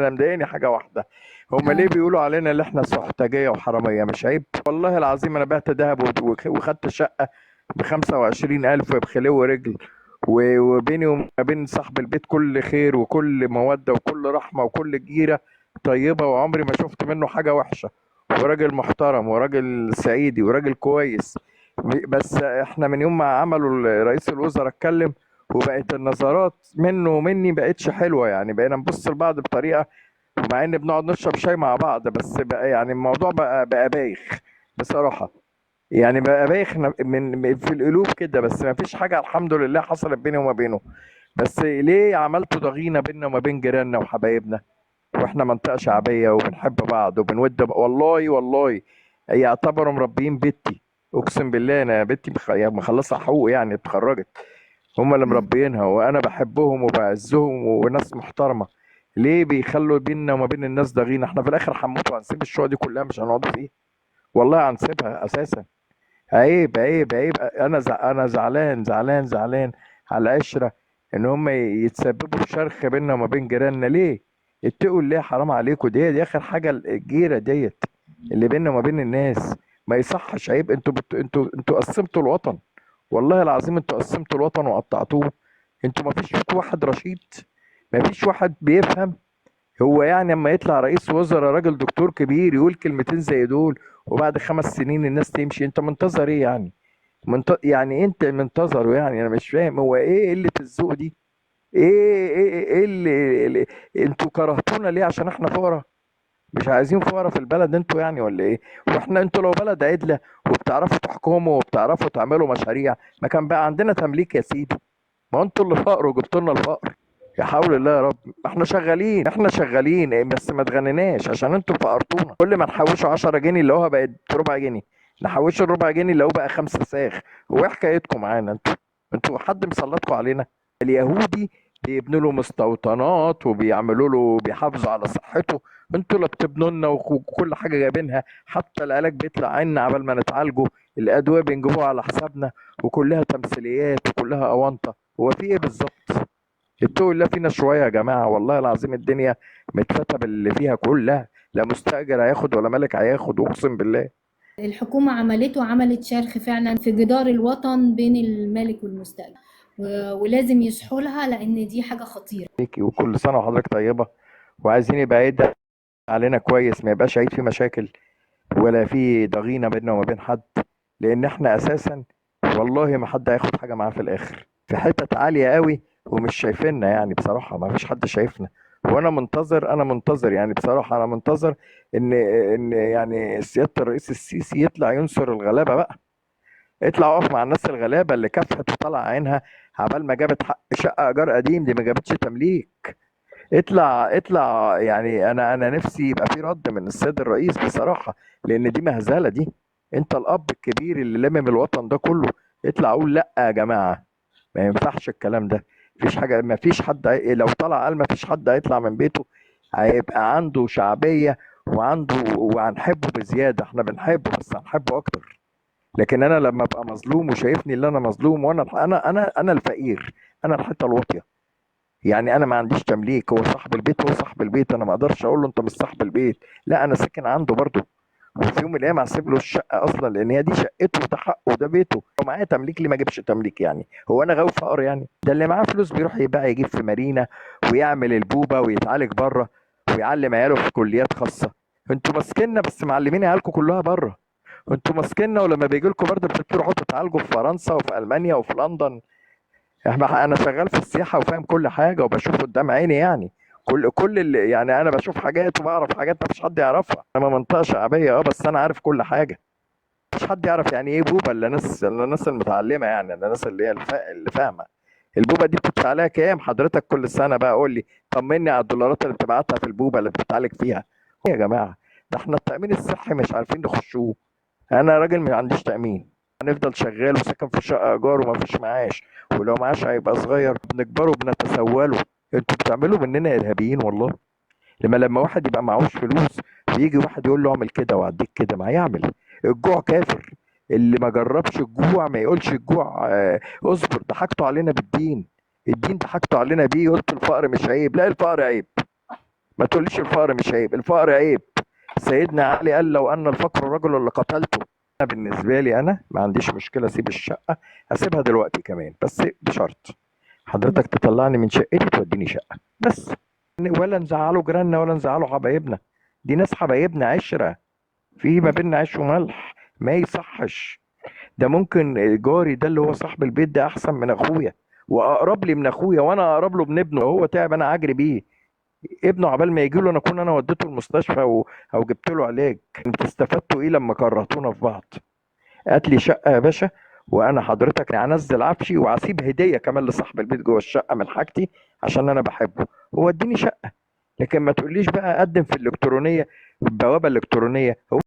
انا مضايقني حاجة واحده، هما ليه اه. بيقولوا علينا اللي احنا سحتجيه وحراميه؟ مش عيب والله العظيم. انا بعت ذهب وخدت شقه ب 25000 بخلو رجل، وبيني وما بين صاحب البيت كل خير وكل موده وكل رحمه وكل جيره طيبه، وعمري ما شفت منه حاجة وحشه، وراجل محترم وراجل صعيدي وراجل كويس. بس احنا من يوم ما عملوا رئيس الوزراء اتكلم، وبقت النظرات منه ومني بقتش حلوه، يعني بقينا نبص لبعض بطريقه، ومع ان بنقعد نشرب شاي مع بعض، بس بقى يعني الموضوع بقى بايخ بصراحه. يعني بقى بايخ من في القلوب كده، بس ما فيش حاجة الحمد لله حصلت بيني وما بينه. بس ليه عملتوا ضغينه بيننا وما بين جيراننا وحبايبنا، واحنا منطقة شعبية وبنحب بعض وبنود والله والله يعتبروا مربيين بيتي. اقسم بالله انا بنتي يعني مخلصة حقوق، يعني اتخرجت، هم اللي مم. مربينها، وانا بحبهم وبعزهم وناس محترمه. ليه بيخلوا بيننا وما بين الناس ضغينه؟ احنا في الاخر هنموت وهنسيب الشقة دي كلها، مش هنقعد فيها، والله هنسيبها اساسا. عيب عيب عيب. انا زعلان زعلان زعلان على العشره، ان هم يتسببوا في شرخ بيننا وما بين جيراننا. ليه؟ اتقوا الله، حرام عليكم. دي اخر حاجه، الجيرة ديت اللي بيننا وما بين الناس، ما يصحش. عيب. انتوا قسمتوا الوطن، والله العظيم انتوا قسمتوا الوطن وقطعتوه. انتوا ما فيش فيكم واحد رشيد، ما فيش واحد بيفهم. هو يعني اما يطلع رئيس وزراء راجل دكتور كبير يقول كلمتين زي دول، وبعد 5 سنين الناس تمشي، انت منتظر ايه يعني؟ يعني انت منتظره؟ يعني انا مش فاهم هو ايه قلة الذوق دي؟ ايه ايه ايه، إيه اللي انتوا كرهتونا ليه؟ عشان احنا فقراء؟ مش عايزين فقراء في البلد انتوا يعني ولا ايه؟ واحنا انتوا لو بلد عدلة وبتعرفوا تحكموا وبتعرفوا تعملوا مشاريع، ما كان بقى عندنا تمليك يا سيدي. ما انتوا اللي فقر وجبتوا لنا الفقر. يا حول الله يا رب. احنا شغالين، احنا شغالين إيه، بس ما تغنيناش عشان انتوا فقرتونا. كل ما نحوشه 10 جنيه اللي هو بقت ربع جنيه، نحوشه الربع جنيه اللي هو بقى 5 ساغ. هو ايه حكايتكم معانا انتوا؟ انتوا حد مسلطكم علينا؟ اليهودي بيبنوا له مستوطنات وبيعملوا له، بيحافظوا على صحته. انتوا اللي بتبنوا لنا وكل حاجة جايبينها، حتى العلاج بيطلع عنا عبال ما نتعالجه، الادوية بنجيبوها على حسابنا، وكلها تمثيليات وكلها اونطه. هو في ايه بالظبط؟ اتقوا الله فينا شوية يا جماعه، والله العظيم الدنيا متفتة باللي فيها كلها، لا مستأجر هياخد ولا ملك هياخد، اقسم بالله. الحكومة عملته، عملت شرخ فعلا في جدار الوطن بين المالك والمستأجر، ولازم يصحوا لها لأن دي حاجة خطيرة. ليكي وكل سنة وحضرتك طيبه، وعايزين يبقى عيد علينا كويس، ما يبقاش عيد فيه مشاكل ولا في ضغينه بيننا وما بين حد، لان احنا اساسا والله ما حد هياخد حاجة معاه في الاخر. في حتت عالية قوي ومش شايفيننا، يعني بصراحة ما فيش حد شايفنا. وانا منتظر، انا منتظر يعني بصراحه، انا منتظر ان يعني سيادة الرئيس السيسي يطلع ينصر الغلابة بقى. اطلع اقف مع الناس الغلابة اللي كافحت وطلع عينها عبال ما جابت حق شقه ايجار قديم، دي ما جابتش تمليك. اطلع اطلع، يعني انا نفسي يبقى في رد من السيد الرئيس بصراحة، لان دي مهزلة دي. انت الاب الكبير اللي لمم الوطن ده كله، اطلع قول لا يا جماعة، ما ينفعش الكلام ده. مفيش حاجة، مفيش حد لو طلع قال مفيش حد هيطلع من بيته، هيبقى عنده شعبية وعنده، وهنحبه بزيادة. احنا بنحبه بس هنحبه اكتر. لكن انا لما ابقى مظلوم وشايفني اللي انا مظلوم، وانا انا انا انا الفقير، انا الحتة الواطية، يعني انا ما عنديش تمليك، هو صاحب البيت، هو صاحب البيت، انا ما اقدرش اقول له انت مش صاحب البيت، لا انا ساكن عنده برضه، وفي يوم من الايام هسيب له الشقة اصلا، لان هي دي شقته وده حقه وده بيته. لو معايا تمليك ليه ما اجيبش تمليك؟ يعني هو انا غاوي فقر يعني؟ ده اللي معاه فلوس بيروح يبيع يجيب في مارينا ويعمل البوبه ويتعالج بره ويعلم عياله في كليات خاصة. انتوا ماسكيننا بس معلمين عيالكم كلها بره. انتوا ماسكيننا، ولما بيجي لكم برضه بتروحوا تتعالجوا في فرنسا وفي المانيا وفي لندن. انا شغال في السياحة وفاهم كل حاجة وبشوف قدام عيني، يعني كل اللي يعني انا بشوف حاجات وبعرف حاجات ما فيش حد يعرفها. انا من منطقة شعبية اه، بس انا عارف كل حاجة. مفيش حد يعرف يعني ايه بوبا الا ناس، الا الناس المتعلمه، يعني الا الناس اللي هي اللي فاهمه. البوبا دي بتدفع لها كام حضرتك كل سنة بقى؟ قول لي، طمني على الدولارات اللي بتبعتها في البوبا اللي بتتعالج فيها. يا جماعة ده احنا التامين الصحي مش عارفين نخشوه. انا راجل ما عنديش تامين، هنفضل شغال وساكن في شقه ايجار وما فيش معاش، ولو معاش هيبقى صغير، بنكبره وبنتسوله. انتوا بتعملوا مننا ارهابيين والله. لما واحد يبقى معهوش فلوس ويجي واحد يقول له اعمل كده وهديك كده، ما هيعمل. الجوع كافر، اللي ما جربش الجوع ما يقولش الجوع. اصبر، ضحكتوا علينا بالدين، الدين ضحكتوا علينا بيه، قلتوا الفقر مش عيب، لا الفقر عيب. ما تقوليش الفقر مش عيب، الفقر عيب. سيدنا علي قال لو ان الفقر رجل لقتلته. انا بالنسبة لي انا ما عنديش مشكلة اسيب الشقة، هسيبها دلوقتي كمان، بس بشرط حضرتك تطلعني من شقتي توديني شقه بس. ولا نزعله جيراننا ولا نزعله حبايبنا، دي ناس حبايبنا عشرة، في ما بيننا عيش وملح، ما يصحش. ده ممكن جاري ده اللي هو صاحب البيت ده احسن من اخويا، واقرب لي من اخويا، وانا اقرب له من ابنه. هو تعب انا اجري بيه، ابنه عبال ما يجي له انا اكون انا وديته المستشفى او جبت له علاج. انت استفدتوا ايه لما كرهتونا في بعض؟ هات لي شقه يا باشا، وانا حضرتك هنزل عفشي وهسيب هديه كمان لصاحب البيت جوه الشقة من حاجتي عشان انا بحبه، هو اديني شقه. لكن ما تقوليش بقى قدم في الالكترونية، البوابة الالكترونية. هو